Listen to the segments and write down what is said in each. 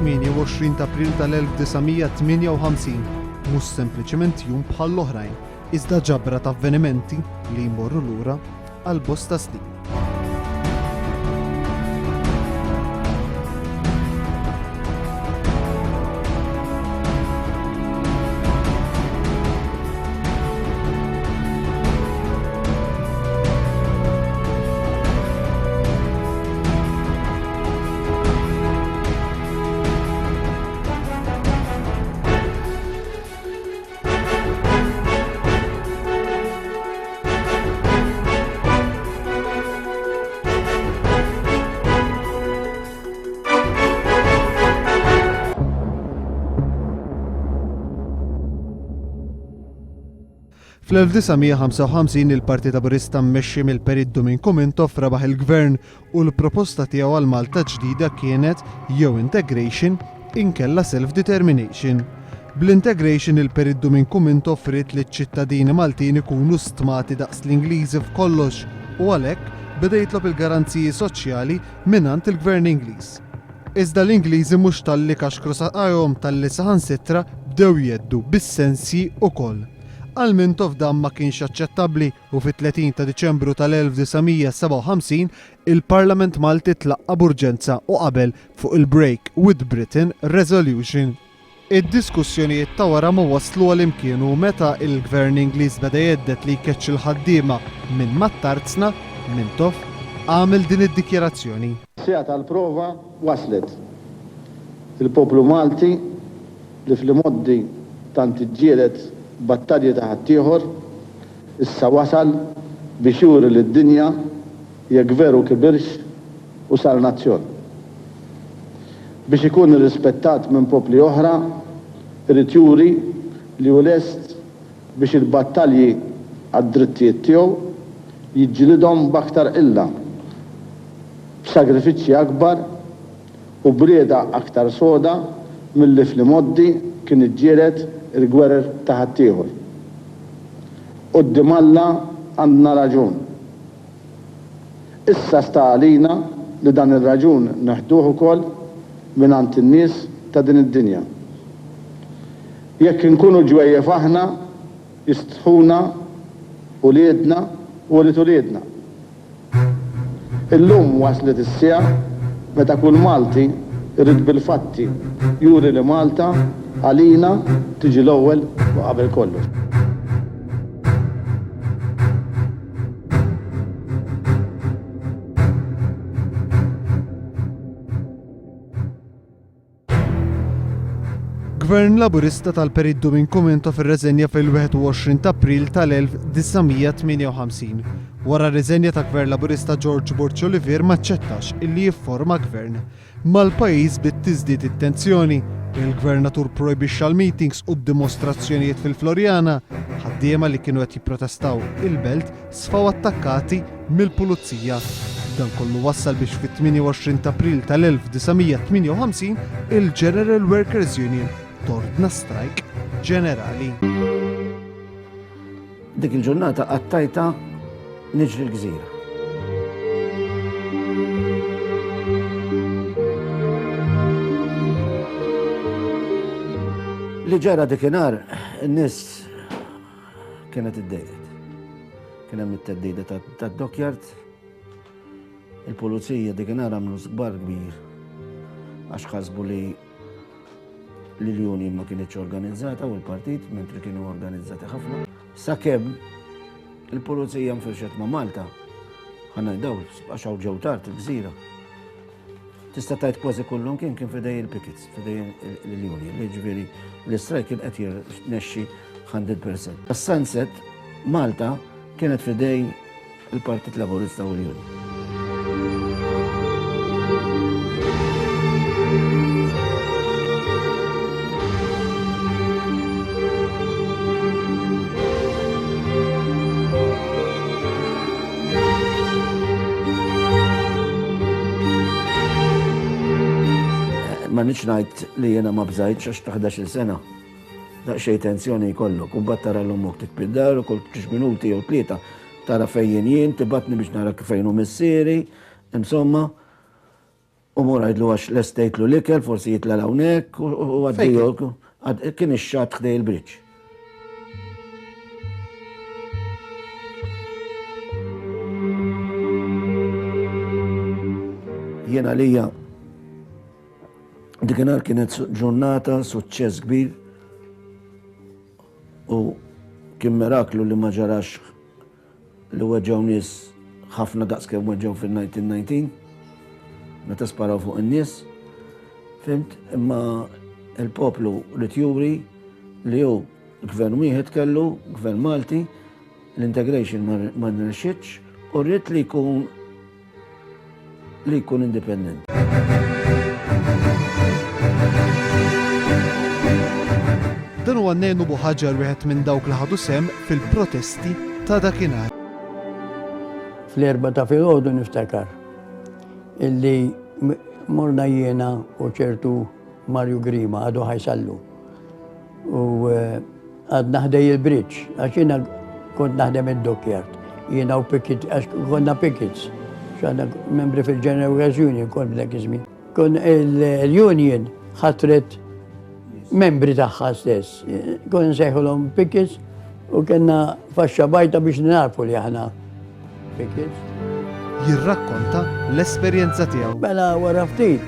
It-28 ta' April tal-1958 mhux sempliċement jum bħall-oħrajn, iżda ġabra ta' avvenimenti li jmorru lura għal bosta snin. Fl-1955 il-Partit Laburista mmexxi mill-Perit Duminku Mintoff rebaħ il-Gvern u l-proposta tiegħu għal Malta ġdida kienet jew integration inkella self-determination. Bl-integration il-Perit Duminku Mintoff ried li ċ-ċittadini Maltin ikunu stmati daqs l-Ingliżi f'kollox u għalhekk beda jitlob il-garanziji soċjali mingħand il-Gvern Ingliż. Iżda l-Ingliżi mhux talli kaxkru saqajhom talli saħansitra bdew jheddu bis-sensji ukoll. Għal Mintoff dan ma kienx aċċettabbli u fit-30 ta' Diċembru tal-1957 il-Parlament Malti tlaqqa' b'urġenza u qabel fuq il-Break with Britain Resolution. Id-diskussjonijiet ta' wara ma wasslu għal imkien u meta il-Gvern Ingliż beda jhedded li jkeċċi l-ħaddiema minn mat-tarzna, Mintoff għamel din id-dikjarazzjoni. Is-siegħa tal-prova waslet. Il-poplu Malti li fl-imgħoddi tant iġġieled battalji ta' ħaddieħor, issa wasal biex juri lid-dinja jekk veru kibirx u sar nazzjon. Biex ikun irrispettat minn popli oħra, irid juri li hu lest biex il-battalji għad-drittijiet tiegħu jiġġilidhom b'aktar qilla, b'sagrifiċċji akbar u b'rieda aktar soda milli fl-imgħoddi kien iġġieled il-gwerer ta' ħaddieħor. Quddiem Alla għandna raġun. Issa sta għalina li dan ir-raġun neħduh ukoll mingħand in-nies ta' din id-dinja. Jekk inkunu ġwejjef aħna, jistħuna uliedna u ulied uliedna. Illum waslet is-siegħa meta kull Malti jrid bil-fatti juri li Malta għalina tiġi l-ewwel u qabel kollox. Gvern Laburista tal-Perit Duminku Mintoff irreżenja fil-21 ta' April tal-1958. Wara r-riżenja ta' Gvern Laburista George Borg Olivier ma aċċettax illi jifforma gvern. Mal-pajjiż bdiet tiżdied it-tensjoni. Il-Gvernatur pprojbixxa l-meetings u d-dimostrazzjonijiet fil-Floriana. Ħaddiema li kienu qed jipprotestaw il-Belt sfaw attakkati mill-pulizija. Dan kollu wassal biex fit-28 ta' April tal-1958 il-General Workers Union tordna strajk ġenerali. Dik il-ġurnata qattajtha niġri l-gżira. Li ġara dikinhar in-nies kienet iddejqet. Kien hemm it-teddida tad-dockyard, il-pulizija dikinhar għamlu żbar kbir għax ħasbu li li l-union ma kinitx organizzata u l-partit mentri kienu organizzati ħafna. Sakemm il-pulizija nfirxet ma' Malta, ħa ngħidaw, għax hawn ġew tard il-gżira. Tista' tgħid kważi kullum kien kien fidej il-pickets, fidej l-union, li ġifieri l-istrajk kien qed jirnexxi 100%. Sunset Malta kienet fidej il-Partit Laburista u l-Union. Ma nix ngħid li jiena ma bżajtx għax ta' 11-il sena daqsxejn tensjoni jkollok u mbagħad tara l-ommok titpiddar u kull ġiex minuti jew tlieta tara fejn jien, tibgħatni biex nara kif fejn hu missieri, insomma. U mur għidlu għax lestejtlu l-ikel, forsi jitla' 'l hawnhekk u għaddi. Kien ix-xatt ħdej il-bridge. Jien għalija dikinhar kienet ġurnata suċċess kbir u kien miraklu li ma ġarax li weġġgħu nies ħafna daqs kemm weġġgħu fil-1919 meta sparaw fuq in-nies. Fimt, imma il-poplu rid juri li hu gvern wieħed kellu, gvern Malti, l-integration ma nirxitx u rrid li jkun li jkun indipendenti. Dan huwa Nenu Buhaġar wieħed minn dawk li ħadu sehem fil-protesti ta' dakinhar. Fl-erbgħa ta' filgħodu niftakar illi morna jiena u ċertu Mario Grima għadu ħaj sal-lum. U eh, għadna ħdej il-bridge, għax jiena kont naħdem id-dockyard, jiena u picket, għax konna pickets, x'għandna membri fil-General Workers Union kont dak iż-żmien. Kon il-union ħatret membri tagħha stess, kon nsejħulhom pickets u kellna faxxa bajta biex narfu li aħna pickets. Jirrakkonta l-esperjenza tiegħu. Mela wara ftit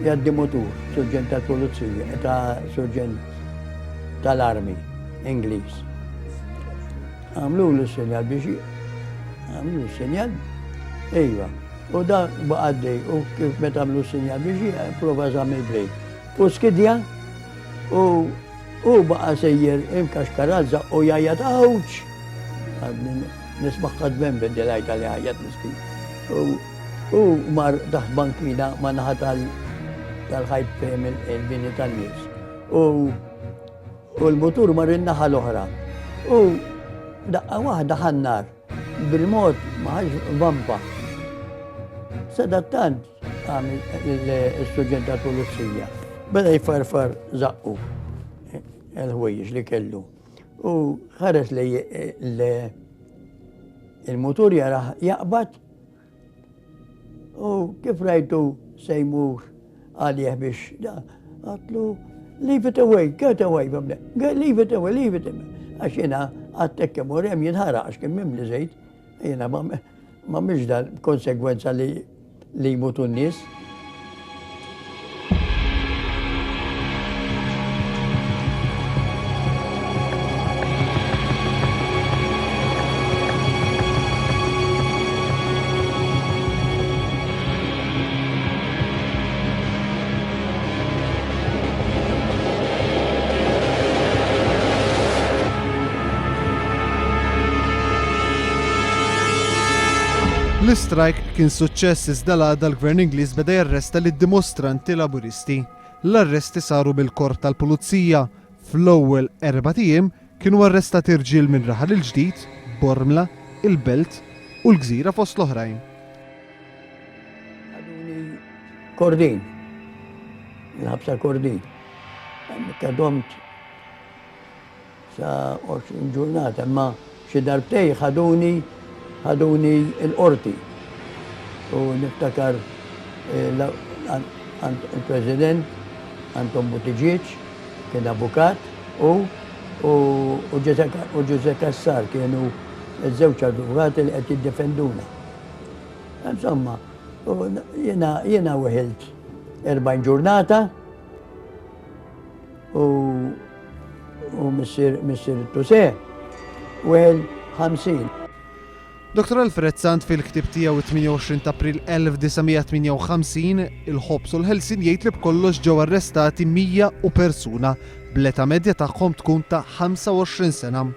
jgħaddi mutur, surġent tal-pulizija, ta' surġent tal-armi Ingliż. Għamlu l-sinjal biex għamlu l-sinjal, iva. U da għaddej, u kif meta għamlu sinjal biex prova żamm il-brejk. U skidja, u u baqa sejjer imkaxkarazza u jgħajjat awċ. Nismaħħa dmem bid-dilajta li għajjat miskin. U mar taħt bankina ma naħa tal-ħajt fejn il-bini tan-nies. U u l-mutur mar in-naħa l-oħra. U daqqa waħda ħannar bil-mod ma ħax vampa. Sadattant għam il-suġġent tal-pulizija. Beda jfarfar zaqqu il-ħwejjeġ li kellu. U ħares li il-mutur jaraħ jaqbad U kif rajtu se jmur għalih biex da, għatlu leave it away, get away from there, leave it away, leave it away. Għax jena għattek kemm u rem jinħaraq għax kien mimli żejt, jena ma mhix dal konsegwenza li li jmutu n-nies. L-istrajk kien suċċess iżda l-għada l-Gvern Ingliż beda jarresta lid-dimostranti Laburisti. L-arresti saru mill-Korp tal-Pulizija. Fl-ewwel erbat ijiem Kienu arrestati rġiel minn Raħal il-Ġdid, Bormla, il-Belt u l-Gżira fost l-oħrajn. Ħaduni Kordin, il-ħabsa Kordin. Hemmhekk domt sa 20 ġurnata, imma xi darbtej ħaduni ħaduni l-qorti. U niftakar eh, il-President Anton Buttigieg kien avukat u u Ġużè Cassar kienu ż-żewġ avukati li qed jiddefenduna. Insomma, jiena jiena weħilt 40 ġurnata u u missier missier Tuse weħel 50. Dottor Alfred Sant fil-ktieb tiegħu it-28 t'April 1958, Il-Ħobż u l-Ħelsien jgħid li b'kollox ġew arrestati 100 u persuna, bl-età medja tagħhom tkun ta' 25 sena.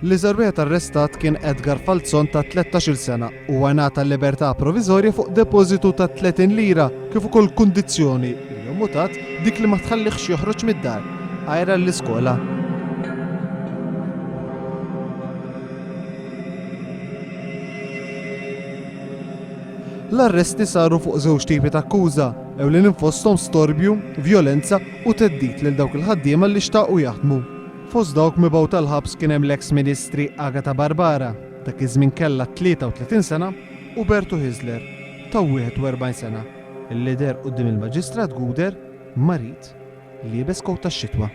L-iżgħar wieħed arrestat kien Edgar Falzon ta' 13-il sena. Huwa ngħata l-libertà proviżorja fuq depożitu ta' 30 lira kif ukoll kundizzjoni li ommu tat dik li ma tħallihx joħroġ mid-dar għajr għall-iskola. L-arresti saru fuq żewġ tipi ta' akkuża, ewlenin fosthom storbju, vjolenza u theddid lil dawk il-ħaddiema li xtaqu jaħdmu. Fost dawk mibgħuta l-ħabs kien hemm l-eks Ministri Agatha Barbara, dak iż-żmien kellha 33 sena, u Bertu Hyzler, ta' 41 sena. Li deher quddiem il-Maġistrat Gouder marid, liebes kowt tax-xitwa.